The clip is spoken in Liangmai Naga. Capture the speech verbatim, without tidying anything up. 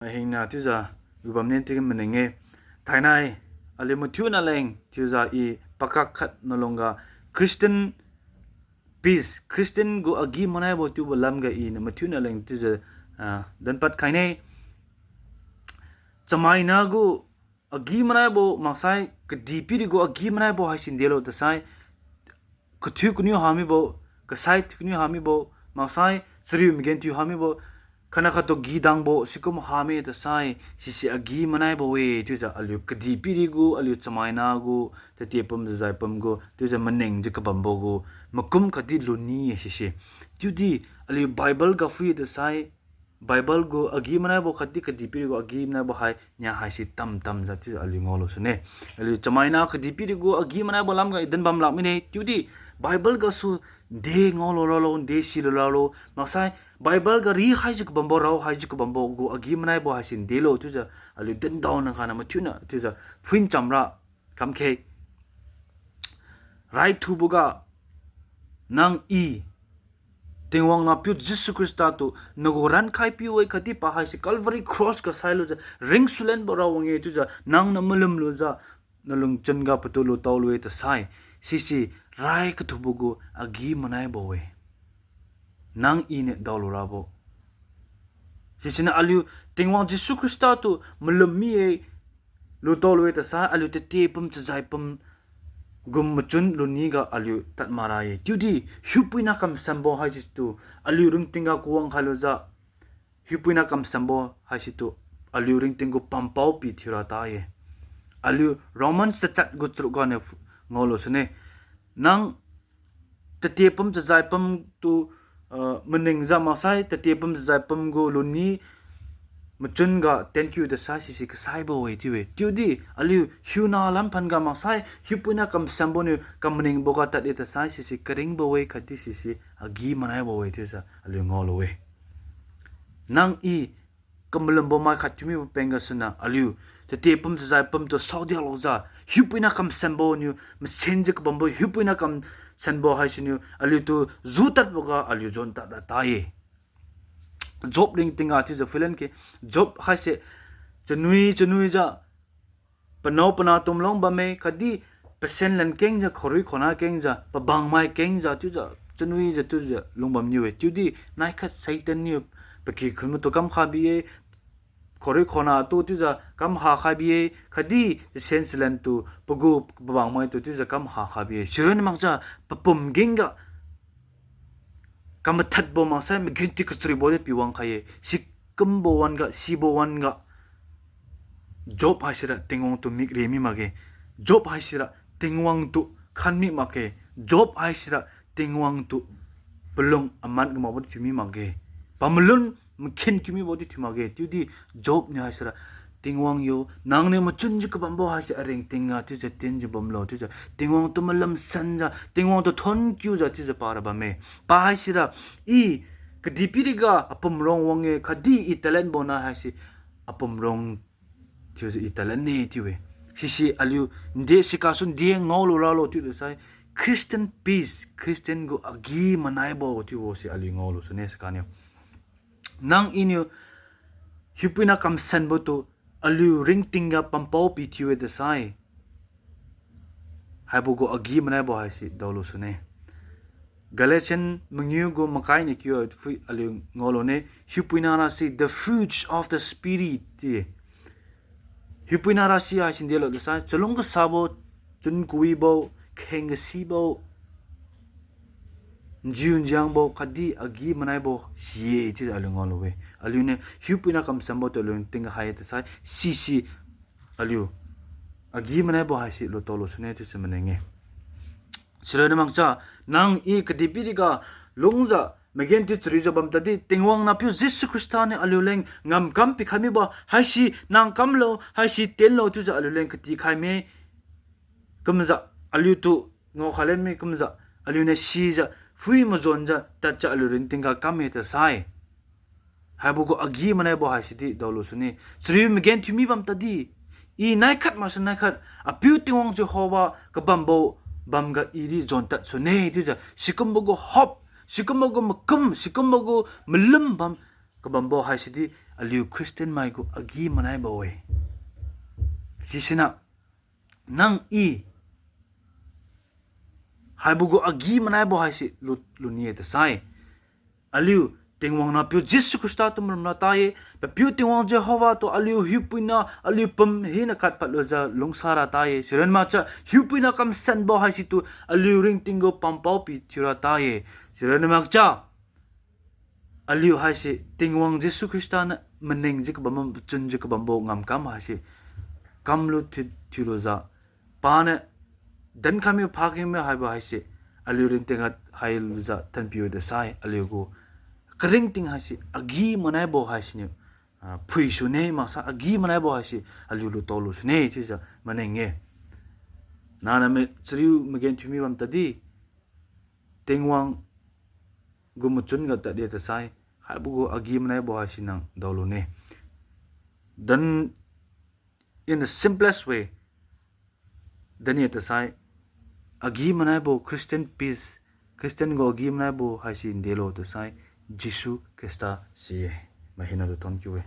Hingna chiujiu, wibam nen chiu maning-e. Thainai, aliu mathiuna leng chiujiu i pakak khat nalungga Christian peace, Christian gu agi-manaibo chiubo lamga iniu mathiuna leng chiujiu, ah, danpad khaine. Chamaina gu agi-manaibo maksai kadihpiri gu agi-manaibo haisi delo tasai, kathiu kaniu hamibo, kasai thiu kaniu hamibo, maksai chariu magenthiu hamibo, khatna khattu gidangbo sikum hami tasai, sise agi-manaibo-e chiujiu aliu kadihpiri gu, aliu chamaina gu, tati pum jajai pum gu chiujiu maningjiu kabambo gu makum khatdi luni-e sise. Chiudi aliu Bible ga phui tasai, Bible gu agi-manaibo khatdi kadihpiri gu agi-manaibo hai nia haise tamtamjiu chiujiu aliu ngaolu sune. Aliu chamaina kadihpiri gu agi-manaibo lamga i dinbam lak mine. Chiudi Bible gasu de ngaolu ralo, de silu ralo, maksai Bible ga rikhaijiu kabambo, raokhaijiu kabambo gu agi-manaibo haisi delo chiujiu aliu dindaona ganiu mathiuna chiujiu phuin chamra kamkhe. Raithuboga nang i Tingwang nahpiu Jesu Khrista tu nagu rankhai piu-e khatdi pa haise Calvary Cross ga sailujiu ringsulenbo rawang-e chiujiu nangniu malum lujiu nalungchun ga patu lutao lu-e tasai, sise rai kathubo gu agi-manaibo-e. Nang iniu daolu rabo. Sisiniu aliu Tingwang Jesu Khrista tu malum mi-e, lutao lu-e tasai, aliu tati pum chajai pum gu machun luniga aliu tad makra-e. Chiudi hiupuina kamsanbo haisitu aliu ringtingga kawang khailujiu, hiupuina kamsanbo haisitu aliu ringting gu pampao pi thiura ta-e. Aliu Romans tachat gu charuk ganiu ngaolu sune. Nang tati pum chajai pum tu, ah, maningjiu maksai tati pum chajai pum gu luni machun ga tenkiu tasai sise kasaibo-e chiu-e. Chiudi aliu hiuna lamphan ga maksai hiupuina kamsanbo niu kamaningbo ga tad-e tasai sise karingbo-e khatdi sise agi-manaibo-e chiujiu aliu ngaolu-e. Nang i kamalumbo mai khat thiumibo peng gasuniu aliu tati pum chajai pum tu saodiak lujiu, hiupuina kamsanbo niu masenjiu kabambo hiupuina kamsanbo haisiniu aliutu jutadboga aliu jon tadra ta-e. Job ringtingga chiujiu phuilan khe, Job haise chanui chanuijiu panao panah tumlong bamme khatdi pasen lan kengjiu, kharui khona kengjiu, pabangmai kengjiu chiujiu chanuijiu chiujiu lungbam niu-e. Chiudi naikhat Satan niu pakikhun matu kamkha bi-e, kharui khona tu chiujiu kamkha khai bi-e, khatdi chasen chalan tu pagu pabangmai tu chiujiu kamkha khai bi-e. Sironna makjiu papum gingga kamathadbo maksai magenthiu kacharibo di piwang khai-e. Sikumbo wan-ga, sibo wan-ga Job haisira Tingwang tu mikre mi makge. Job haisira Tingwang tu khan mi makge. Job haisira Tingwang tu palung aman kamakbo di thiu mi makge. Pamalun makhin thiu mibo di thiu makge. Chiudi Job niu haisira, Tingwang yo, nangniu machunjiu kabambo haise aringtingga chiujiu tinjiu bamlo chiujiu Tingwang tu malum sanjiu, Tingwang tu thonkiujiu chiujiu para bamme. Pa haisira, I kadihpiriga apum rong wang-e khatdi I talent bona haise apum rong thiujiu I talent ne chiu-e. Sise aliu nde sikasun de ngaolu ralo chiujiu sai, Christian peace, Christian gu agi manaibo chiubo se aliu ngaolu sune sikaniu. Nang Iniu hiupuina kamsanbo tu aliu ringtingga pampao pithiu-e dasai, haibo gu agi manaibo haise daolu sune. Galatian mangiu gu makai niu kiu phui aliu ngaolu ne, hiupuina rasi, the fruits of the Spirit ti. Hiupuina rasi haisi delo dasai, chalung kasabo, chun kawibo, kheng kasibo, njiu njiangbo khatdi agi manaibo si-e chiujiu aliu ngaolu-e. Aliuniu hiupuina kamsanbo tu aliu ringting hai-e dasai, sise aliu agi manaibo haise lutaolu sune chiusi maning-e. Siroi na makcha, nang I kadihpiriga lungjiu magenthiu charijiu bam tadi, Tingwang nahpiu Jesu Khrista niu aliuleng ngamkam pikhai mibo haise nang kamlo, haise tienlo chiujiu aliuleng katikhai mi. Kumjiu aliutu ngaokhai lan mi kumjiu, aliuniu sijiu, phui majuanjiu tadjiu aliu ringtingga kam-e dasai, haibo gu agi manaibo haisi di daolu sune. Chariu magenthiu mi bam tadi, I naikhat maksai naikhat, Apiu Tingwang Jehova kabambo bamga I di juan tad sune chiujiu, sikumbo gu hope, sikumbo gu makum, sikumbo gu malum bam kabambo haisi di aliu Christian mai gu agi-manaibo-e. Sisiniu nang-i haibo gu agi-manaibo haise lu, luni-e tasai, aliu Tingwang nahpiu Jesu Khrista tu malumra ta-e, Papiu Tingwang Jehovah tu aliu hiupuina, aliu pum hina khat padlujiu lungsara ta-e. Sironna makjiu hiupuina kamsanbo haisitu aliu ringting gu pampao pi thiura ta-e. Sironna makjiu aliu haise Tingwang Jesu Khrista niu maningjiu kabambo, pachunjiu kabambo ngamkam haise kamlu thi, thiulujiu, paniu dinkhai mibo, phakhai mibo haibo haise aliu ringting ga hailujiu thanpiu-e tasai, aliu gu karingting haise agi-manaibo haisiniu, ah, phuisune, maksai agi-manaibo haise aliu lutao lusune chiujiu maning-e. Nang name chariu magenthiu mi bam tadi, Tingwang gu machun ga tadde tasai, haibo gu agi-manaibo haise nang daolune. Then, in the simplest way, dani-e tasai, agi-manaibo, Christian peace, Christian gu agi-manaibo haise ndelo tasai, Jesu Khrista si-e. Mai hina tu thon kiu-e.